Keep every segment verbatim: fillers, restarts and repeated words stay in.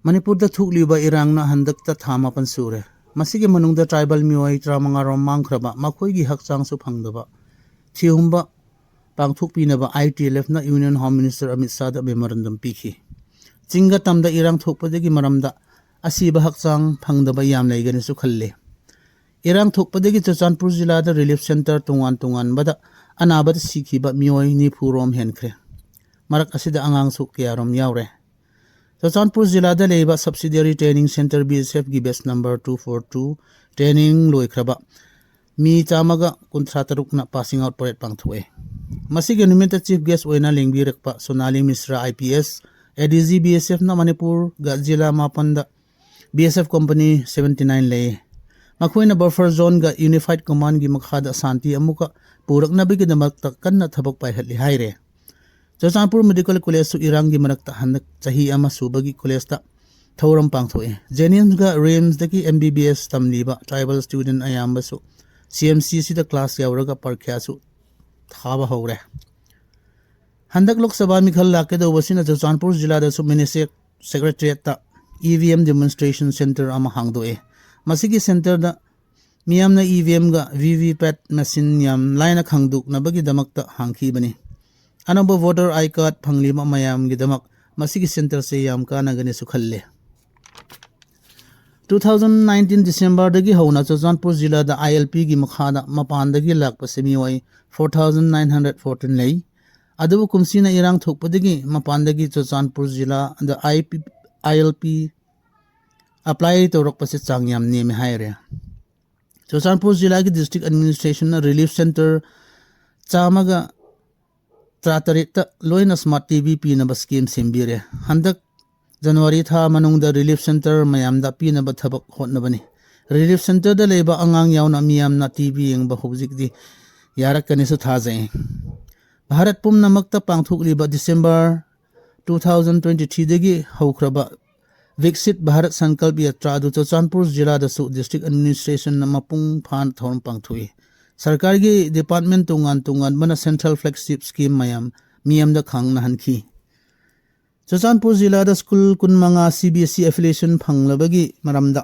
ꯃꯅꯤꯄꯨꯔꯗ ꯊꯣꯛꯂꯤꯕ ꯏꯔꯥꯡꯅ ꯍꯟꯗꯛꯇ ꯊꯥ ꯃꯥꯄꯟ ꯁꯨꯔꯦ꯫ ꯃꯁꯤꯒꯤ ꯃꯅꯨꯡꯗ ꯇ꯭ꯔꯥꯏꯕꯦꯜ ꯃꯤꯑꯣꯏ ꯇꯔꯥꯃꯉꯥ ꯔꯣꯝ ꯃꯥꯡꯈ꯭ꯔꯕ, ꯃꯈꯣꯏꯒꯤ ꯍꯛꯆꯥꯡꯁꯨ ꯐꯪꯗꯕ ꯊꯤꯍꯨꯝꯕ ꯄꯥꯡꯊꯣꯛꯄꯤꯅꯕ ꯑꯥꯏ ꯇꯤ ꯑꯦꯜ ꯑꯦꯐꯅ ꯌꯨꯅꯤꯌꯟ ꯍꯣꯝ ꯃꯤꯅꯤꯁꯇꯔ ꯑꯃꯤꯠ ꯁꯥꯍꯗ ꯃꯦꯃꯣꯔꯦꯟꯗꯝ ꯄꯤꯈꯤ꯫ ꯆꯤꯡꯒ ꯇꯝꯗ ꯏꯔꯥꯡ ꯊꯣꯛꯄꯗꯒꯤ ꯃꯔꯝꯗ ꯑꯁꯤꯕ ꯍꯛꯆꯥꯡ ꯐꯪꯗꯕ ꯌꯥꯝ ꯂꯩꯒꯅꯤꯁꯨ ꯈꯜꯂꯤ꯫ ꯏꯔꯥꯡ ꯊꯣꯛꯄꯗꯒꯤ ꯆꯨꯔꯆꯥꯟꯄꯨꯔ ꯖꯤꯂꯥꯗ ꯔꯤꯂꯤꯐ ꯁꯦꯟꯇꯔ ꯇꯣꯉꯥꯟ ꯇꯣꯉꯥꯟꯕꯗ ꯑꯅꯥꯕꯗ ꯁꯤꯈꯤꯕ ꯃꯤꯑꯣꯏ ꯅꯤꯐꯨ ꯔꯣꯝ ꯍꯦꯟꯈ꯭ꯔꯦ꯫ ꯃꯔꯛ ꯑꯁꯤꯗ ꯑꯉꯥꯡꯁꯨ ꯀꯌꯥꯔꯣꯝ ꯌꯥꯎꯔꯦ꯫ ꯆꯨꯔꯆꯥꯟꯄꯨꯔ ꯖꯤꯂꯥꯗ ꯂꯩꯕ subsidiary training centre B S ꯑꯦꯐꯀꯤ base number two four two training ꯂꯣꯏꯈ꯭ꯔꯕ ꯃꯤ ꯆꯥꯝꯃꯒ ꯀꯨꯟꯊ꯭ꯔꯥ ꯇꯔꯨꯛꯅ ꯄꯥꯁꯤꯡ ꯑꯥꯎꯠ ꯄꯔꯦꯗ ꯄꯥꯡꯊꯣꯛꯑꯦ꯫ ꯃꯁꯤꯒꯤ ꯅꯨꯃꯤꯠꯇ ꯆꯤꯐ ꯒꯦꯁ ꯑꯣꯏꯅ ꯂꯦꯡꯕꯤꯔꯛꯄ ꯁꯣꯅꯥꯂꯤ ꯃꯤꯁ꯭ꯔꯥ I P S, A D G B ꯑꯦꯁ ꯑꯦꯐꯅ ꯃꯅꯤꯄꯨꯔꯒ ꯖꯤꯂꯥ ꯃꯥꯄꯟꯗ ꯕꯤ ꯑꯦꯁ ꯑꯦꯐ ꯀꯣꯝꯄꯅꯤ ꯁꯚꯦꯟꯇꯤ ꯅꯥꯏꯟ ꯂꯩ꯫ ꯃꯈꯣꯏꯅ ꯕꯐꯔ ꯖꯣꯟꯒ ꯌꯨꯅꯤꯐꯥꯏꯗ ꯀꯃꯥꯟꯒꯤ ꯃꯈꯥꯗ ꯁꯥꯟꯇꯤ ꯑꯃꯨꯛꯀ ꯄꯨꯔꯛꯅꯕꯒꯤꯗꯃꯛꯇ ꯀꯟꯅ ꯊꯕꯛ ꯄꯥꯏꯈꯠꯂꯤ ꯍꯥꯏꯔꯦ꯫ ꯆꯨꯔꯆꯥꯟꯄꯨꯔ ꯃꯦꯗꯤꯀꯦꯜ ꯀꯣꯂꯦꯖꯁꯨ ꯏꯔꯥꯡꯒꯤ ꯃꯔꯛꯇ ꯍꯟꯗꯛ ꯆꯍꯤ ꯑꯃ ꯁꯨꯕꯒꯤ ꯀꯣꯂꯦꯖꯇ ꯊꯧꯔꯝ ꯄꯥꯡꯊꯣꯛꯏ꯫ ꯖꯦꯅꯤꯝꯁꯒ ꯔꯤꯝꯁꯇꯒꯤ ꯑꯦꯝ ꯕꯤ ꯕꯤ ꯑꯦꯁ ꯇꯝꯂꯤꯕ ꯇ꯭ꯔꯥꯏꯕꯦꯜ ꯁ꯭ꯇꯨꯗꯦꯟ ꯑꯌꯥꯝꯕꯁꯨ ꯁꯤ ꯑꯦꯝ ꯁꯤ ꯑꯁꯤꯗ ꯀ꯭ꯂꯥꯁ ꯌꯥꯎꯔꯒ ꯄꯔꯤꯈ꯭ꯌꯥꯁꯨ ꯊꯥꯕ ꯍꯧꯔꯦ꯫ ꯍꯟꯗꯛ ꯂꯣꯛ ꯁꯚꯥ ꯃꯤꯈꯜ ꯂꯥꯛꯀꯗꯧꯕꯁꯤꯅ ꯆꯨꯔꯆꯥꯟꯄꯨꯔ ꯖꯤꯂꯥꯗꯁꯨ ꯃꯤꯅꯤ ꯁꯦꯛ-, ꯁꯦꯀ꯭ꯔꯦꯇꯔꯤꯌꯦꯠꯇ E V M demonstration centre ꯑꯃ ꯍꯥꯡꯗꯣꯛꯑꯦ꯫ ꯃꯁꯤꯒꯤ ꯁꯦꯟꯇꯔꯗ ꯃꯤꯌꯥꯝꯅ ꯏ ꯚꯤ ꯑꯦꯝꯒ ꯚꯤ ꯚꯤ ꯄꯦꯠ ꯃꯦꯁꯤꯟ ꯌꯥꯝ ꯂꯥꯏꯅ ꯈꯪꯗꯣꯛꯅꯕꯒꯤꯗꯃꯛꯇ ꯍꯥꯡꯈꯤꯕꯅꯤ꯫ ꯑꯅꯧꯕ ꯚꯣꯇꯔ ꯑꯥꯏ ꯀꯥꯔꯗ ꯐꯪꯂꯤꯕ ꯃꯌꯥꯝꯒꯤꯗꯃꯛ ꯃꯁꯤꯒꯤ ꯁꯦꯟꯇꯔꯁꯦ ꯌꯥꯝ ꯀꯥꯟꯅꯒꯅꯤꯁꯨ ꯈꯜꯂꯦ꯫ ꯇꯨ ꯊꯥꯎꯖꯟ ꯅꯥꯏꯟꯇꯤꯟ ꯗꯤꯁꯦꯝꯕꯔꯗꯒꯤ ꯍꯧꯅ ꯆꯨꯔꯆꯥꯟꯄꯨꯔ ꯖꯤꯂꯥꯗ ꯑꯥꯏ ꯑꯦꯜ ꯄꯤꯒꯤ ꯃꯈꯥꯗ ꯃꯄꯥꯟꯗꯒꯤ ꯂꯥꯛꯄꯁꯦ ꯃꯤꯑꯣꯏ four thousand nine hundred fourteen ꯂꯩ꯫ ꯑꯗꯨꯕꯨ ꯀꯨꯝꯁꯤꯅ ꯏꯔꯥꯡ ꯊꯣꯛꯄꯗꯒꯤ ꯃꯄꯥꯟꯗꯒꯤ ꯆꯨꯔꯆꯥꯟꯄꯨꯔ ꯖꯤꯂꯥꯗ I P, I L P apply ꯇꯧꯔꯛꯄꯁꯦ ꯆꯥꯡ ꯌꯥꯝ ꯅꯦꯝꯃꯦ ꯍꯥꯏꯔꯦ꯫ ꯆꯨꯔꯆꯥꯟꯄꯨꯔ ꯖꯤꯂꯥꯒꯤ ꯗꯤꯁꯇ꯭ꯔꯤꯛ ꯑꯦꯗꯃꯤꯅꯤꯁꯇ꯭ꯔꯦꯁꯟꯅ ꯔꯤꯂꯤꯐ ꯁꯦꯟꯇꯔ ꯆꯥꯝꯃꯒ ꯇꯔꯥꯇꯔꯦꯠꯇ ꯂꯣꯏꯅ ꯁ꯭ꯃꯥꯔꯠ ꯇꯤ ꯚꯤ ꯄꯤꯅꯕ ꯁ꯭ꯀꯤꯝ ꯁꯦꯝꯕꯤꯔꯦ꯫ ꯍꯟꯗꯛ ꯖꯅꯋꯥꯔꯤ ꯊꯥ ꯃꯅꯨꯡꯗ ꯔꯤꯂꯤꯐ ꯁꯦꯟꯇꯔ ꯃꯌꯥꯝꯗ ꯄꯤꯅꯕ ꯊꯕꯛ ꯍꯣꯠꯅꯕꯅꯤ꯫ ꯔꯤꯂꯤꯐ ꯁꯦꯟꯇꯔꯗ ꯂꯩꯕ ꯑꯉꯥꯡ ꯌꯥꯎꯅ ꯃꯤꯌꯥꯝꯅ ꯇꯤ ꯚꯤ ꯌꯦꯡꯕ ꯍꯧꯖꯤꯛꯇꯤ ꯌꯥꯔꯛꯀꯅꯤꯁꯨ ꯊꯥꯖꯩ꯫ ꯚꯥꯔꯠ ꯄꯨꯝꯅꯃꯛꯇ ꯄꯥꯡꯊꯣꯛꯂꯤꯕ ꯗꯤꯁꯦꯝꯕꯔ ꯇꯨ ꯊꯥꯎꯖꯟ ꯇ꯭ꯋꯦꯟꯇꯤ ꯊ꯭ꯔꯤꯗꯒꯤ ꯍꯧꯈ꯭ꯔꯕ ꯚꯤꯛꯁꯤꯠ ꯚꯥꯔꯠ ꯁꯪꯀꯜꯞ ꯌꯥꯇ꯭ꯔꯥ ꯑꯗꯨ ꯆꯨꯔꯆꯥꯟꯄꯨꯔ ꯖꯤꯂꯥꯗꯁꯨ ꯗꯤꯁꯇ꯭ꯔꯤꯛ ꯑꯦꯗꯃꯤꯅꯤꯁꯇ꯭ꯔꯦꯁꯟꯅ ꯃꯄꯨꯡ ꯐꯥꯅ ꯊꯧꯔꯝ ꯄꯥꯡꯊꯣꯛꯏ꯫ ꯁꯔꯀꯥꯔꯒꯤ ꯗꯤꯄꯥꯔꯠꯃꯦꯟ ꯇꯣꯉꯥꯟ ꯇꯣꯉꯥꯟꯕꯅ ꯁꯦꯟꯇ꯭ꯔꯦꯜ ꯐ꯭ꯂꯦꯒꯁꯤꯞ ꯁ꯭ꯀꯤꯝ ꯃꯌꯥꯝ ꯃꯤꯌꯥꯝꯗ ꯈꯪꯅꯍꯟꯈꯤ꯫ ꯆꯨꯔꯆꯥꯟꯄꯨꯔ ꯖꯤꯂꯥꯗ ꯁ꯭ꯀꯨꯜ ꯀꯨꯟꯃꯉꯥ ꯁꯤ ꯕꯤ ꯑꯦꯁ ꯏ ꯑꯦꯐꯤꯂꯤꯌꯦꯁꯟ ꯐꯪꯂꯕꯒꯤ ꯃꯔꯝꯗ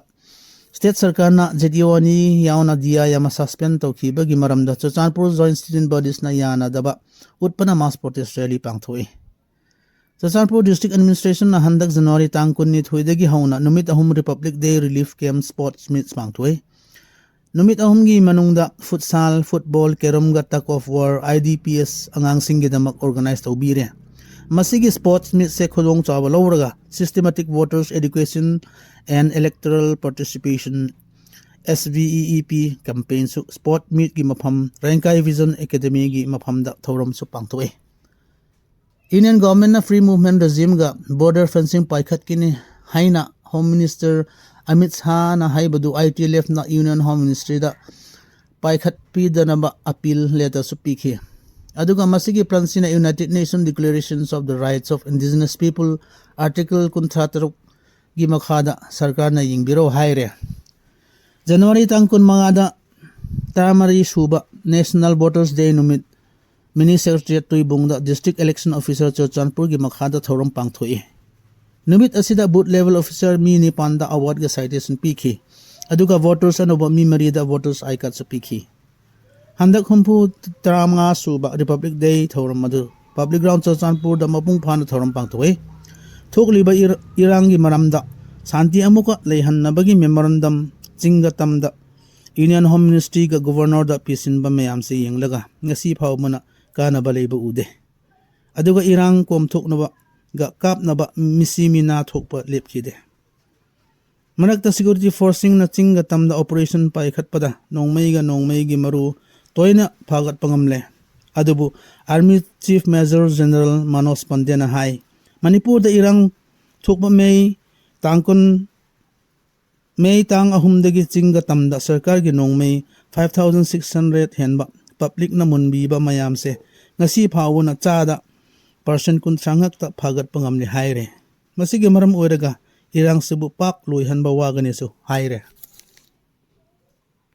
ꯁ꯭ꯇꯦꯠ ꯁꯔꯀꯥꯔꯅ ꯖꯦ ꯗꯤ ꯑꯣ ꯑꯅꯤ ꯌꯥꯎꯅ ꯗꯤ ꯑꯥꯏ ꯑꯃ ꯁꯁꯄꯦꯟ ꯇꯧꯈꯤꯕꯒꯤ ꯃꯔꯝꯗ ꯆꯨꯔꯆꯥꯟꯄꯨꯔ ꯖꯣꯏꯟꯠ ꯁ꯭ꯇꯨꯗꯦꯟꯠ ꯕꯣꯗꯤꯁꯅ ꯌꯥꯅꯗꯕ ꯎꯠꯄꯅ ꯃꯥꯁ ꯄ꯭ꯔꯣꯇꯦꯁ ꯔꯦꯂꯤ ꯄꯥꯡꯊꯣꯛꯏ꯫ ꯆꯨꯔꯆꯥꯟꯄꯨꯔ ꯗꯤꯁꯇ꯭ꯔꯤꯛ ꯑꯦꯗꯃꯤꯅꯤꯁꯇ꯭ꯔꯦꯁꯟꯅ ꯍꯟꯗꯛ ꯖꯅꯋꯥꯔꯤ ꯇꯥꯡ ꯀꯨꯟꯅꯤꯊꯣꯏꯗꯒꯤ ꯍꯧꯅ ꯅꯨꯃꯤꯠ ꯑꯍꯨꯝ republic day relief camp sports meets ꯄꯥꯡꯊꯣꯛꯏ꯫ ꯅꯨꯃꯤꯠ ꯑꯍꯨꯝꯒꯤ ꯃꯅꯨꯡꯗ ꯐꯨꯠꯁꯥꯜ, ꯐꯨꯠꯕꯣꯜ, ꯀꯦꯔꯝꯒ tug of war, I D P S ꯑꯉꯥꯡꯁꯤꯡꯒꯤꯗꯃꯛ ꯑꯣꯔꯒꯅꯥꯏꯖ ꯇꯧꯕꯤꯔꯦ꯫ ꯃꯁꯤꯒꯤ ꯁ꯭ꯄꯣꯔꯠꯁ ꯃꯤꯠꯁꯦ ꯈꯨꯗꯣꯡꯆꯥꯕ ꯂꯧꯔꯒ Systematic Voters Education and Electoral Participation, S V E E P, ꯀꯦꯝꯄꯦꯟꯁꯨ ꯁ꯭ꯄꯣꯔꯠꯁ ꯃꯤꯠꯀꯤ ꯃꯐꯝ ꯔꯦꯡꯀꯥꯏ ꯚꯤꯖꯟ ꯑꯦꯀꯥꯗꯃꯤꯒꯤ ꯃꯐꯝꯗ ꯊꯧꯔꯝꯁꯨ ꯄꯥꯡꯊꯣꯛꯏ꯫ ꯌꯨꯅꯤꯌꯟ ꯒꯣꯚꯔꯟꯃꯦꯟꯠꯅ ꯐ꯭ꯔꯤ ꯃꯨꯚꯃꯦꯟꯠ ꯔꯦꯖꯤꯝꯒ ꯕꯣꯔꯗꯔ ꯐꯦꯟꯁꯤꯡ ꯄꯥꯏꯈꯠꯀꯅꯤ ꯍꯥꯏꯅ ꯍꯣꯝ ꯃꯤꯅꯤꯁꯇꯔ ꯑꯃꯤꯠ ꯁꯥꯍꯅ ꯍꯥꯏꯕꯗꯨ ꯑꯥꯏ ꯇꯤ ꯑꯦꯜ ꯑꯦꯐꯅ ꯌꯨꯅꯤꯌꯟ ꯍꯣꯝ ꯃꯤꯅꯤꯁꯇ꯭ꯔꯤꯗ ꯄꯥꯏꯈꯠꯄꯤꯗꯅꯕ ꯑꯄꯤꯜ ꯂꯦꯇꯔꯁꯨ ꯄꯤꯈꯤ꯫ ꯑꯗꯨꯒ ꯃꯁꯤꯒꯤ ꯐ꯭ꯔꯟꯠꯁꯤꯅ United Nations Declarations of the Rights of Indigenous People, article ꯀꯨꯟꯊ꯭ꯔꯥ ꯇꯔꯨꯛꯀꯤ ꯃꯈꯥꯗ ꯁꯔꯀꯥꯔꯅ ꯌꯦꯡꯕꯤꯔꯣ ꯍꯥꯏꯔꯦ꯫ ꯖꯅꯋꯥꯔꯤ ꯇꯥꯡ ꯀꯨꯟꯃꯉꯥꯗ ꯇꯔꯥꯃꯔꯤ ꯁꯨꯕ ꯅꯦꯁꯅꯦꯜ ꯚꯣꯇꯔꯁ ꯗꯦ ꯅꯨꯃꯤꯠ ꯃꯤꯅꯤ ꯁꯦꯀ꯭ꯔꯦꯇꯔꯤꯌꯦꯠ ꯇꯨꯏꯕꯨꯡꯗ ꯗꯤꯁꯇ꯭ꯔꯤꯛ ꯏꯂꯦꯛꯁꯟ ꯑꯣꯐꯤꯁꯥꯔ ꯆꯨꯔꯆꯥꯟꯄꯨꯔꯒꯤ ꯃꯈꯥꯗ ꯊꯧꯔꯝ ꯄꯥꯡꯊꯣꯛꯏ꯫ ꯅꯨꯃꯤꯠ ꯑꯁꯤꯗ ꯕꯨꯊ ꯂꯦꯚꯦꯜ ꯑꯣꯐꯤꯁꯥꯔ ꯃꯤ ꯅꯤꯄꯥꯟꯗ ꯑꯦꯋꯥꯔꯗꯀ ꯁꯥꯏꯇꯦꯁꯟ ꯄꯤꯈꯤ꯫ ꯑꯗꯨꯒ ꯚꯣꯇꯔꯁ ꯑꯅꯧꯕ ꯃꯤ ꯃꯔꯤꯗ ꯚꯣꯇꯔꯁ ꯑꯥꯏ ꯀꯥꯔꯗꯁꯨ ꯄꯤꯈꯤ꯫ ꯍꯟꯗꯛ ꯍꯨꯝꯐꯨ ꯇꯔꯥꯃꯉꯥ ꯁꯨꯕ ꯔꯤꯄꯕ꯭ꯂꯤꯛ ꯗꯦ ꯊꯧꯔꯝ ꯑꯗꯨ ꯄꯕ꯭ꯂꯤꯛ ꯒ꯭ꯔꯥꯎꯟ ꯆꯨꯔꯆꯥꯟꯄꯨꯔꯗ ꯃꯄꯨꯡ ꯐꯥꯅ ꯊꯧꯔꯝ ꯄꯥꯡꯊꯣꯛꯏ꯫ ꯊꯣꯛꯂꯤꯕ ꯏꯔ-, ꯏꯔꯥꯡꯒꯤ ꯃꯔꯝꯗ ꯁꯥꯟꯇꯤ ꯑꯃꯨꯛꯀ ꯂꯩꯍꯟꯅꯕꯒꯤ ꯃꯦꯃꯣꯔꯦꯟꯗꯝ ꯆꯤꯡꯒ ꯇꯝꯗ ꯌꯨꯅꯤꯌꯟ ꯍꯣꯝ ꯃꯤꯅꯤꯁꯇ꯭ꯔꯤꯒ ꯒꯣꯚꯔꯅꯔꯗ ꯄꯤꯁꯤꯟꯕ ꯃꯌꯥꯝꯁꯦ ꯌꯦꯡꯂꯒ ꯉꯁꯤ ꯐꯥꯎꯕꯅ ꯀꯥꯟꯅꯕ ꯂꯩꯕ ꯎꯗꯦ꯫ ꯑꯗꯨꯒ ꯏꯔꯥꯡ ꯀꯣꯝꯊꯣꯛꯅꯕꯒ ꯀꯥꯞꯅꯕ ꯃꯤꯁꯤ ꯃꯤꯅꯥ ꯊꯣꯛꯄ ꯂꯦꯞꯈꯤꯗꯦ꯫ ꯃꯔꯛꯇ ꯁꯦꯀ꯭ꯌꯨꯔꯤꯇꯤ ꯐꯣꯔꯁꯁꯤꯡꯅ ꯆꯤꯡꯒ ꯇꯝꯗ ꯑꯣꯄꯔꯦꯁꯟ ꯄꯥꯏꯈꯠꯄꯗ ꯅꯣꯡꯃꯩꯒ ꯅꯣꯡꯃꯩꯒꯤ ꯃꯔꯨ ꯇꯣꯏꯅ ꯐꯥꯒꯠꯄ ꯉꯝꯂꯦ꯫ ꯑꯗꯨꯕꯨ army chief major general Manoj ꯄꯟꯗꯦꯅ ꯍꯥꯏ, ꯃꯅꯤꯄꯨꯔꯗ ꯏꯔꯥꯡ ꯊꯣꯛꯄ ꯃꯦ ꯇꯥꯡ ꯀꯨꯟ, ꯃꯦ ꯇꯥꯡ ꯑꯍꯨꯝꯗꯒꯤ ꯆꯤꯡꯒ ꯇꯝꯗ ꯁꯔꯀꯥꯔꯒꯤ ꯅꯣꯡꯃꯩ five thousand six hundred ꯍꯦꯟꯕ ꯄꯕ꯭ꯂꯤꯛꯅ ꯃꯨꯟꯕꯤꯕ ꯃꯌꯥꯝꯁꯦ ꯉꯁꯤ ꯐꯥꯎꯕꯅ ꯆꯥꯗ ꯄꯥꯔꯁꯦꯟ ꯀꯨꯟꯊ꯭ꯔꯥ ꯉꯛꯇ ꯐꯥꯒꯠꯄ ꯉꯝꯂꯦ ꯍꯥꯏꯔꯦ꯫ ꯃꯁꯤꯒꯤ ꯃꯔꯝ ꯑꯣꯏꯔꯒ ꯏꯔꯥꯡꯁꯤꯕꯨ ꯄꯥꯛ ꯂꯣꯏꯍꯟꯕ ꯋꯥꯒꯅꯤꯁꯨ ꯍꯥꯏꯔꯦ꯫